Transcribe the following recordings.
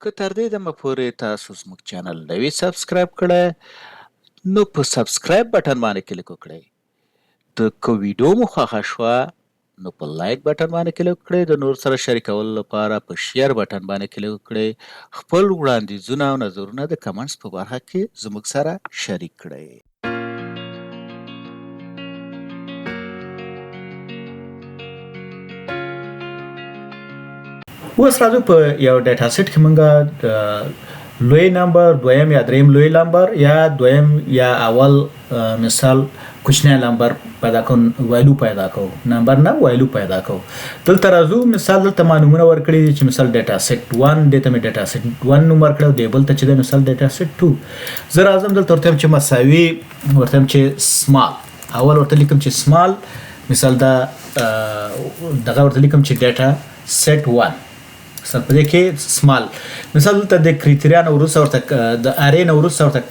که تر دې دمه پورې تاسو زموږ چینل نه وي سبسکرایب کړی، نو په سبسکرایب بټن باندې کلیک وکړئ. د که ویډیو مو خوښه شوه، نو په لایک بټن باندې کلیک وکړئ. د نور سره شریکولو لپاره په شیر بټن باندې کلیک وکړئ. خپل وړاندیزونه او نظرونه د کمنټس په برخه کې زموږ سره شریک کړئ. اوس راځو په یو ډیټا سیټ کې مونږ د لوی نمبر، دویم یا دریم لوی نمبر یا دویم یا اول مثال کوچنی نمبر پیدا کوو، ویلو پیدا کوو، نمبر نه ویلو پیدا کوو. دلته راځو، مثال دلته ما نومونه ورکړي دي چې مثال ډیټا سیټ 1، دې ته مې ډیټا سیټ 1 نوم ورکړی او دې بل ته چې دی مثال ډیټا سیټ 2. زه راځم دلته ورته وایم چې مساوي، ورته وایم چې سمال، اول ورته لیکم چې سمال، مثال دا دغه ورته لیکم چې ډیټا سیټ 1، مثال په دې کې سمال. مثال دلته د کریټریا نه وروسته ورته د ارې نه وروسته ورته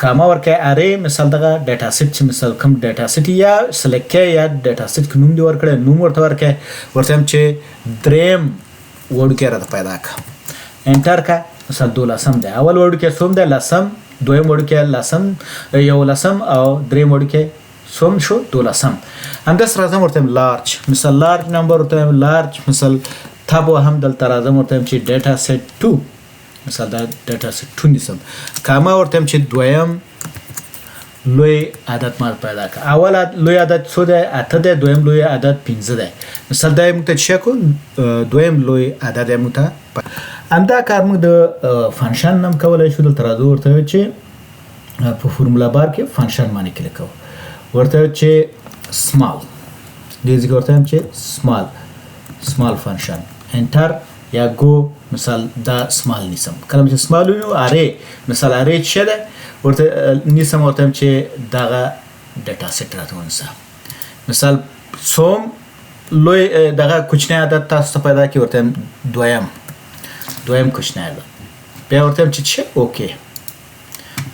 کاما ورکړئ. ارې مثال دغه ډیټا سیټ چې مثال کوم ډیټا سیټ یا سلیکټ کړئ یا ډیټا سیټ کې نوم دی ورکړی، نوم ورته ورکړئ. ورته وایم چې دریم وړوکی راته پیدا کړه، انټر کړه. مثال دولسم دی، اول وړوکی څوم دی؟ لسم. دویم وړوکی لسم، یو لسم او دریم وړوکی څوم شو؟ دولسم. همداسې راځم ورته وایم لارج، مثال لارج نمبر ورته وایم لارج، مثال تب وهم. دلته راځم ورته وایم چې ډیټا سیټ 2، مثال دا ډیټا سیټ 2 نیسم، کاما، ورته وایم چې دویم لوی عدد ما پیدا کړه. اول لوی عدد څو دی؟ 8 دی. دویم لوی عدد 5 دی. مثال دا یې موږ ته څه کو؟ دویم لوی عدد یې موږ ته. همدا کار موږ د فنکشن نم کولای شو. دلته راځو، ورته چې په فورمولا بار کې فنکشن باندې کلیک کوو، ورته چې سمال، دې ځای ورته چې سمال، سمال فنکشن، انټر یا ګو. مثال دا سمال نیسم. کله چې سمال وینو اره، مثال اره چې ده ورته نیسم، ورته چې دغه ډیټا سیټ راته ونیسه. مثال څوم لوی دغه کوچنی عدد تاسو ته پیدا کی؟ ورته دویم کوچنی عدد. بیا ورته چې اوکی.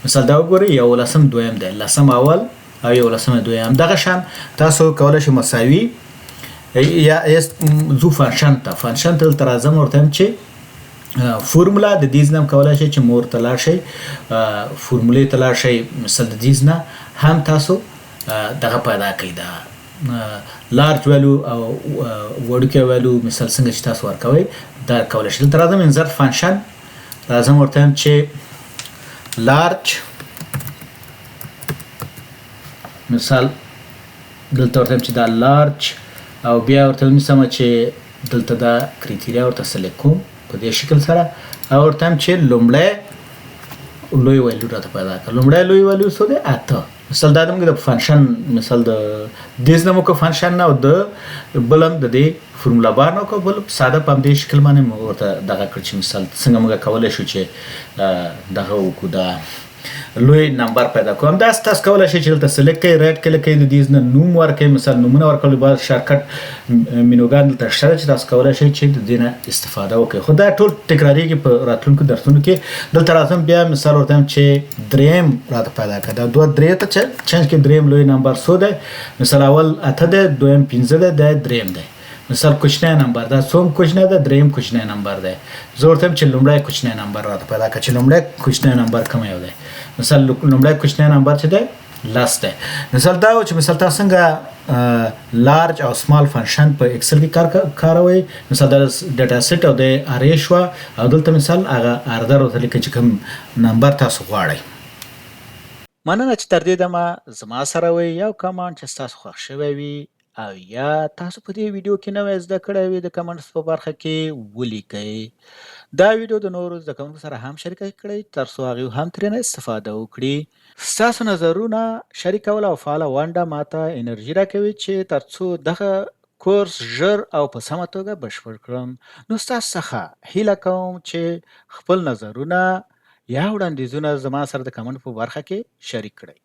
مثال دا وګورئ، یو لسم دویم دی، لسم اول او یو لسم دویم. دغه شان تاسو کولی شئ مساوي یا ځو فنکشن ته. فنکشن ته دلته راځم، ورته وایم چې فورمولا. د دې ځای نه هم کولی شئ چې مور ته لاړ شئ، فورمولې ته لاړ شئ. مثال د دې ځای نه هم تاسو دغه پیدا کړئ، دا لارج ویلو او وړوکی ویلو، مثال څنګه چې تاسو ورکوئ دا کولی شئ. دلته راځم، انزرت فنکشن راځم، ورته وایم چې لارج، مثال دلته ورته وایم چې دا لارج او بیا ورته ونیسم چې دلته دا کریټریا ورته سلیکټ کوم په دې شکل سره او ورته وایم چې لومړی لوی ویلو راته پیدا کړه. لومړی لوی ویلو څو دی؟ 8. مثال دا د موږ د فنکشن، مثال د دې ځای نه مو که فنکشن نه او د بل هم د دې فورمولا بار نه وکړو، بل ساده په همدې شکل باندې موږ ورته دغه کړ چې مثال څنګه موږ کولی شو چې دغه وکړو، دا لوی نمبر پیدا کوو. همداسې تاسو کولی شئ چې دلته سلیکټ کړئ، رایټ کلیک کړئ، د دې ځای نه نوم ورکړئ، مثال نومونه ورکول، بعض شارټکټ مینوګان دلته شته چې تاسو کولی شئ چې د دې نه استفاده وکړئ. خو دا ټول تکراریږي په راتلونکو درسونو کې. دلته راځم، بیا مثال ورته وایم چې دریم راته پیدا کړه، دا دوه درې ته چینج کړئ. دریم لوی نمبر څو دی؟ مثال اول 8 دی، دویم 5 دی، دا دریم دی. مثال کوچنی نمبر دا څوم کوچنی دی؟ دریم کوچنی نمبر دی. زه ورته وایم چې لومړی کوچنی نمبر راته پیدا کړه، چې لومړی کوچنی نمبر کوم یو دی؟ مثال لومړی کوچنی نمبر چې دی 10 دی. مثال دا و چې مثال تاسو څنګه لارج او سمال فنکشن په اکسل کې کار کاروئ. مثال دا ډیټا سیټ او د ارې شوه او دلته مثال هغه اردر ورته لیکئ چې کوم نمبر تاسو غواړئ. مننه چې تر دې دمه زما سره وئ. یو کمنټ چې ستاسو خوښ شوی وي او یا تاسو په دې ویډیو کې نوی زده کړی وي، د کمنټس په برخه کې ولیکئ. دا ویډیو د نورو زده کوونکو سره هم شریکه کړئ، ترڅو هغوی هم ترېنه استفاده وکړي. ستاسو نظرونه شریکول او فعاله ونډه ماته انرژي راکوي چې ترڅو دغه کورس ژر او په سمه توګه بشپړ کړم. نو ستاسو څخه هیله کوم چې خپل نظرونه یا وړاندیزونه زما سره د کمنټ په برخه کې شریک کړئ.